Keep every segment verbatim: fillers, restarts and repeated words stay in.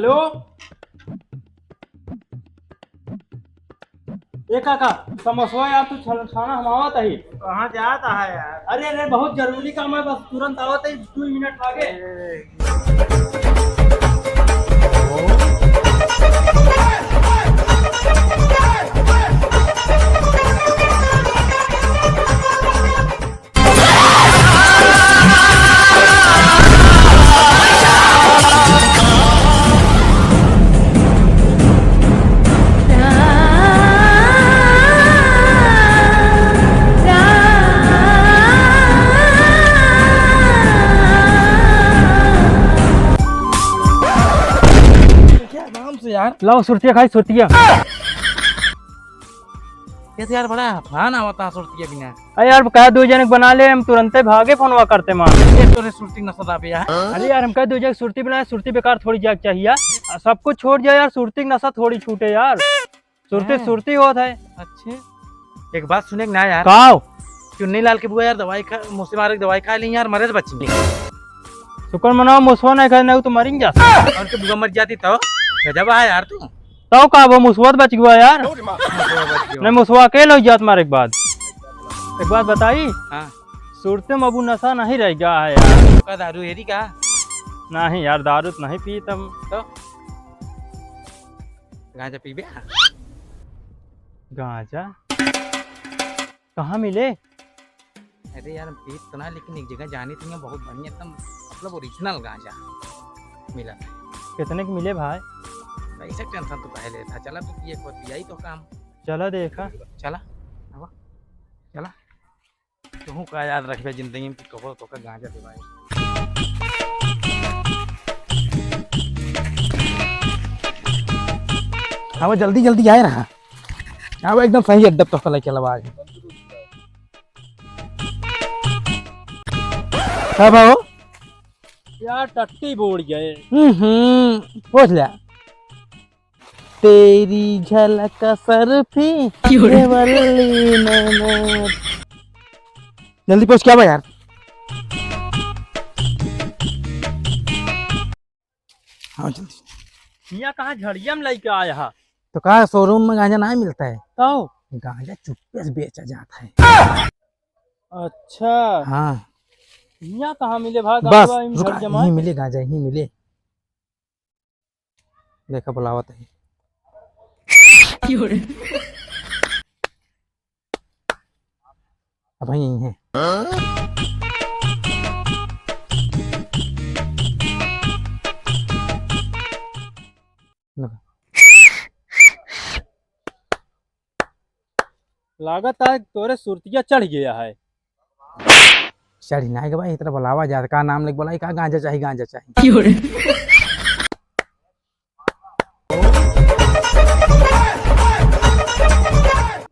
हेलो, ए काका, समोसवा यार, तू छल-, छाना, हम आवत ही। कहाँ जात है यार? अरे, अरे, बहुत जरूरी काम है, बस तुरंत आवत ही, दो मिनट लागे। ए, क्या नाम से यार? लाओ सुरतिया खाई, सुरतिया। कैसे यार, बड़ा फोन आवता सुरतिया बिना। अरे यार, कह दो जने के बना ले, हम तुरंते भागे फोनवा करते मार। ये तोरे सुरती नशा दाबे यार। अरे यार, हम कह दो जने सुरती बनाए, सुरती बेकार थोड़ी जाग चाहिए यार। आ, सब कुछ छोड़ जाए यार, सुरती के नशा थोड़ी छूटे यार। सुरती हाँ। सुरती होत है। अच्छे, एक बात सुने के ना यार। काओ? चुन्नी लाल के बुआ यार दवाई खा, मुँह से मारे के दवाई खा ली यार, मरे से बची। शुक्र मनाओ, मुसवा नहीं खाए, नहीं तो मरिन जा। और के बुआ मर जाती तो गजब है यार तू। तो का वो मुसवा तो बच गया यार? मुसवा बच गया। नहीं, मुसवा अकेले हो जात मारे के बाद। एक बात बताई? हाँ। सुरते में अबू नशा नहीं रह गया है यार। का दारू हेरी का? नहीं यार, दारू तो नहीं पी तम। तो? गांजा पीबे? गांजा? कहाँ मिले? अरे यार, हम पीत तो ना, लेकिन एक जगह जानी थी, बहुत बढ़िया, एकदम मतलब ओरिजिनल गांजा मिला। कितने के मिले भाई? पैसे टेंशन तो पहले था, चला तो पिए को पियाई तो काम। चला देखा। चला, आवा, चला। तुहू का याद रखबे जिंदगी में कि कबो तोका गांजा पिवाए। आवा, जल्दी जल्दी आए रहा। आवा, एकदम सही अड्डा तोका लेके लवा आज। का भाव? यार, टट्टी बोड़ गए। हम्म, हम्म, पूछ लिया। तेरी झलक सरफी क्यों रे? देवल्ली नैना। जल्दी पूछ, क्या बा यार? हाँ, जल्दी। हियाँ कहाँ झड़िया में लेके आया है? तो का शोरूम में गांजा नहीं मिलता है? तो? गांजा चुप्पे से बेचा जाता है। अच्छा। हाँ। हियाँ कहाँ मिले भाई बस, गांजा? रुका, झड़िया में? यहीं मिले गांजा, यहीं मिले। देखा बुलावत है। क्यों रे? अब यहीं है। लगा। लागत है तोरे सुरतिया चढ़ गया है। चढ़ी ना के भाई, इतना बुलावा जात का नाम लेके बुलाई का, गांजा चाही, गांजा चाही। क्यों रे?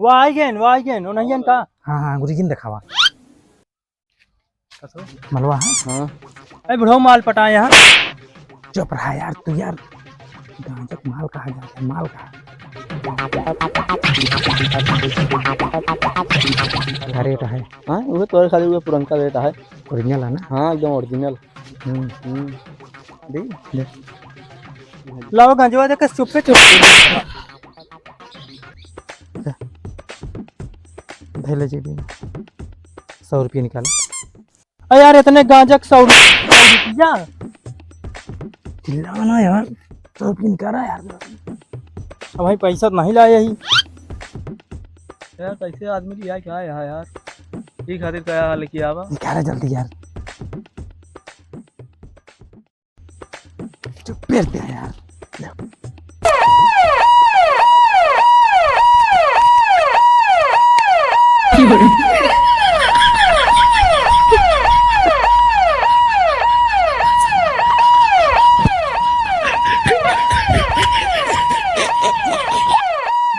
वाह, आई गेन, वाह, आई गेन, ओ नहीं गेन का? हाँ, हाँ, गुरुजी ने दिखावा। मलवा है? हाँ। ए बुढ़ऊ, माल पटाए यहाँ। चुप रहा यार तू यार। गांजा के माल कहा जाता है, माल कहा? क्या रेट है? हाँ, वो तोरे खाली वो पुरनका रेट है। ओरिजिनल है ना? हाँ, एकदम ओरिजिनल। हम्म। हम्म। दे? दे। लाओ गांजवा दे के चुप्पे चुप्पे। धर ले जेबी में। सौ रुपया निकाला। अरे यार, इतने गांजा के सौ रुपया? चिल्लावा ना यार, सौ रुपया निकाला यार। अब भाई पैसा तो नहीं लाया ही। यार, कैसे आदमी लिया क्या है यार? ई खातिर का हाल किया बा? निकाला जल्दी यार। चुप, पेड़ पे है यार। ले।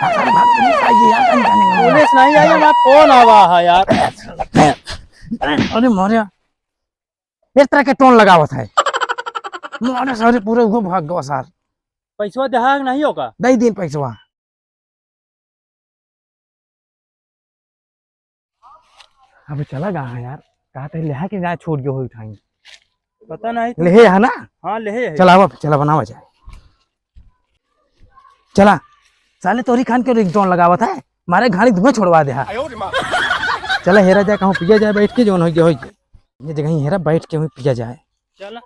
भाग, भाग, भाग, पुलिस आई है यार, कहीं जाने का। पुलिस नहीं आई है, मैं फोन आवा है यार। अरे मारे, इस तरह के टोन लगावत है। मारे सारे पूरे उगो भाग गवा सार। पैसवा देहा कि नहीं होगा? दे दिन पैसवा। अब चला गा है यार, कहा थे लेहा के जाए छोड़ जो हो उठाई। पता नहीं तो। लेहे है ना? हाँ, लेहे है। चला अब, चला बनावा जाए। चला, साले तोरी खान के ringtone लगावत है, मारे घानी धुआं छोड़वा दे है। चला हेरा जाए, कहूँ पिया जाए बैठ के, जौन होइ गया होइ गया। ये जगह ही हेरा बैठ के हुई पिया जाए। चला।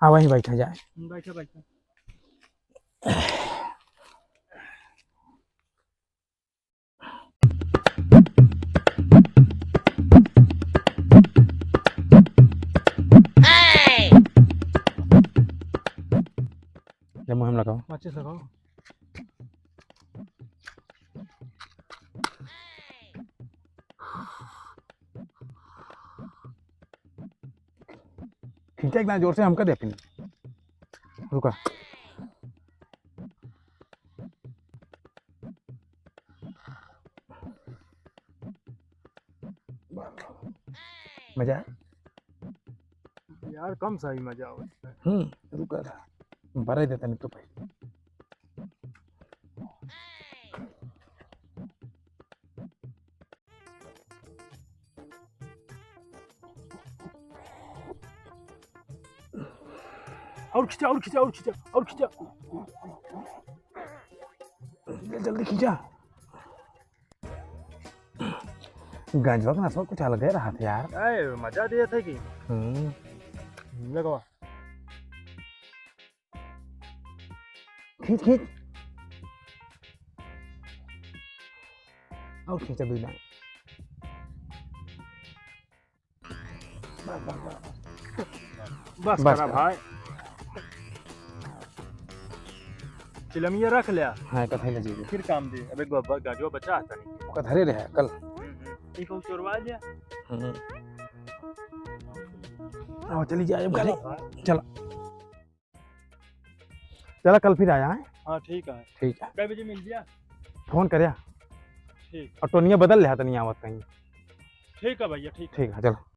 हाँ, वहीं बैठा जाए। बैठा, बैठा। ले मुँह में लगाओ। माचिस लगाओ। खींचा इतना जोर से, हमका दे अपनी। रुका। मजा आया? यार, कम सा ही मजा आवत है। हम्म, रुका था। बड़ा ही देता नहीं तो भाई। और खींचा, और खींचा, और खींचा, और खींचा। जल्दी खींचा। गंजवा के नसवा कुछ अलग ही रहा था यार। ए, मजा दिया था कि? हम्म। लगवा। खींच, खींच। और खींच अभी ना। बस बस करा करा। भाई। चिलमिया रख लिया। हाँ, कथई ले जाइए। फिर काम दे। अबे ग-, ब-, गाजवा बचा है तनी। ओका धरे रहे कल। हम्म, हम्म। एक और चोरवा लिया। हम्म। आओ, चली जाए, अब घरे। चलो भाई। चला। चला, कल फिर आया है। हाँ, ठीक है। ठीक है। कै बजे मिल गया? फोन करया। ठीक। और टोनिया बदल ले, तनी आवत कहीं। ठीक है भैया, ठीक है। ठीक है, चलो।